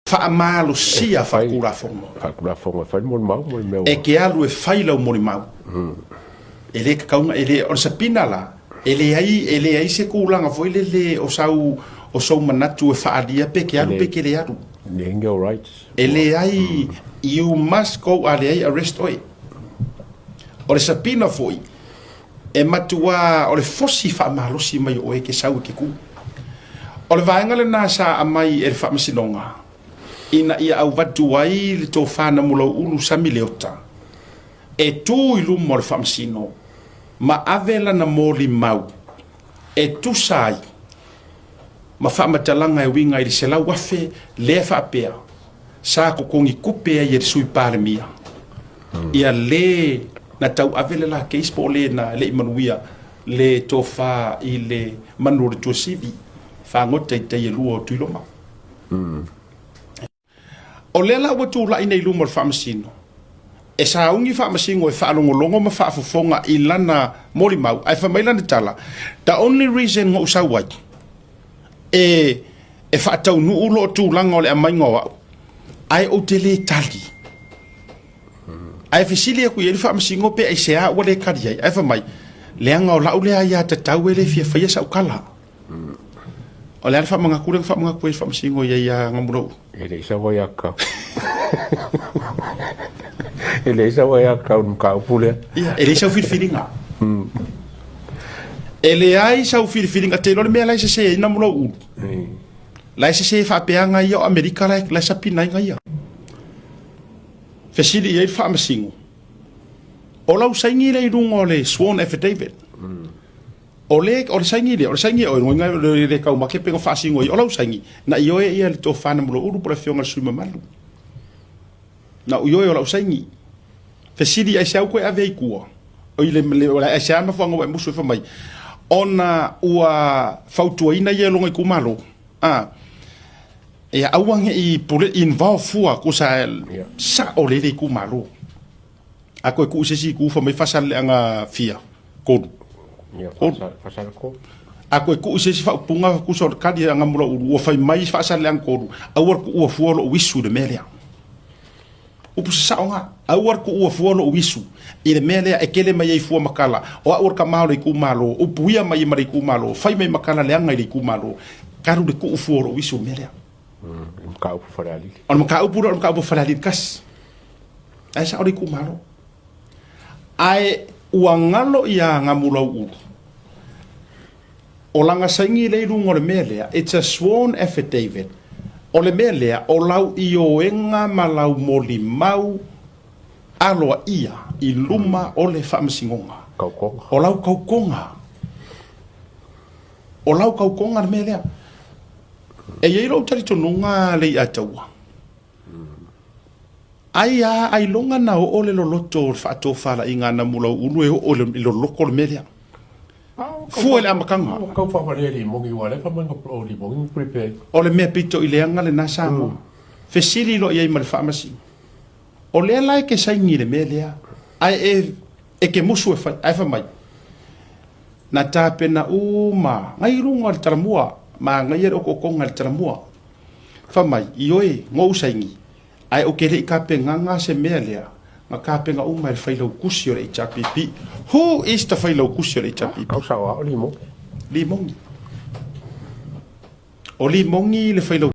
Faamalosia faatulafono. Faatulafono e fai le molimau mo le mea ua. E te alu e fai lau molimau. E le tatau ona, e le, o le subpoena la, e leai, e leai se tulaga foi lele o sau, o sou manatu e faaalia pe te alu pe te le alu. Leai ni rights. E leai, you must go a leai arrest oe. O le subpoena foi, E matuā o le fosi faamalosi mai o oe ke sau i ke kū. O le vaega lenā sa aumai e le Faamasinoga ina ia auvatu ai le tofa Namulau'ulu Sami Leota e tū i luma o le Faamasino ma ave lana molimau e tusa ai ma faamatalaga e uiga i le 100,000 lea faapea sa totogi tupe ai e le Sui Palemia ia le na tauave le la case po o le na le i manuia le tofa i le manu o le Tuasivi fagota i tai e lua o Tuiloma. O lea la ua tulai nei i luma o le Faamasino, e sauni Faamasino e faalogologo ma faafofoga i lana molimau, ae fai mai lana tala, The only reason na ou sau ai, e e faataunuu loo tulaga o le aumaiga o au, ae ou te le tali. Ae fesili atu i ai le Faamasino pe aisea ua le tali ai, ae fai mai, leaga o lau lea aiatatau e le fia faia sau tala. O le a le faamanatu lea na faamanatu ai le Faamasino i ai ia Gamulou? E leai sau aiatatau. E leai sau aiatatau i le mataupu lea. Ia, e leai sau filifiliga. E leai sau filifiliga, te iloa le mea la e sese ai Namulou Ulu. La e sese faapea aga ia o Amerika la e sapina ai ia. Fesili i ai le Faamasino, o lau saini lea i luga o le sworn affidavit. O le, o le saini lea, o le saini oe, loiga e le taumate pe na faasino ai, o lau saini, na ioe ia le tofa Namulauulu po o le afioga i le sui mamalu. Na ou ioe o lau saini. Fesili aisea ua toe ave ai i tua? Oi le, le, o le aisea mafuaaga ua e musu ai fai mai, ona ua fautuaina ia e lona itumalo. A, ia aua ne i pule involve fua kusa sao lele itumalo. A koe tuu i se isi itu fai mai faasalelega fia, tolu. Ia, faasale tolu. A koe tuu i se isi faaupuga tusa o le kali a Gamulaulu ua fai mai faasalelega tolu, aua le tuua fua lou isu i le mea lea. Upu sasao na, aua le tuua fua lou isu i le mea lea e kele mai ai fua ma tala, o au o le tama o le itumalo, upuia mai ma le itumalo, fai mai ma tala leaga i le itumalo, talu le tuu fua o lou isu i le mea lea. Le mataupu Falealili. O le mataupu lea o le mataupu Falealili tasi. Ae sao le itumalo. Ae ua galo ia Gamulauulu, o lana saini lea i luga o le mea lea, it's a sworn affidavit, o le mea lea, o lau ioega ma lau molimau aloaia i luma o le Faamasinoga. Kaukoga. O lau kaukoga. O lau kaukoga le mea lea. E i ai lou talitonuga Leiataua, ai a ailoga na oo le loloto o le faatofalaiga a Namulauulu e oo i loloko le mea lea. Fua i le amataga. Ua tau faavalea limogi aua o lea e fai mai o limogi na prepare ai. O le mea pito i leaga lena Samoa. Fesili loa i ai ma le Faamasino. O lea la e te saini i le mea lea, ae e, e te musu e fai, ae fai mai, Na tapena uma ngai i luga o le talamua, manaia le okookoga i le talamua. Fai mai, Ioe, ngou saini, ae ou te le i tapenaga se mea lea, na tapena uma e le failautusi o le HRPP. Who is the failautusi o le HRPP? Kau sao lava o Limogi. Limogi. O Limogi le failautusi.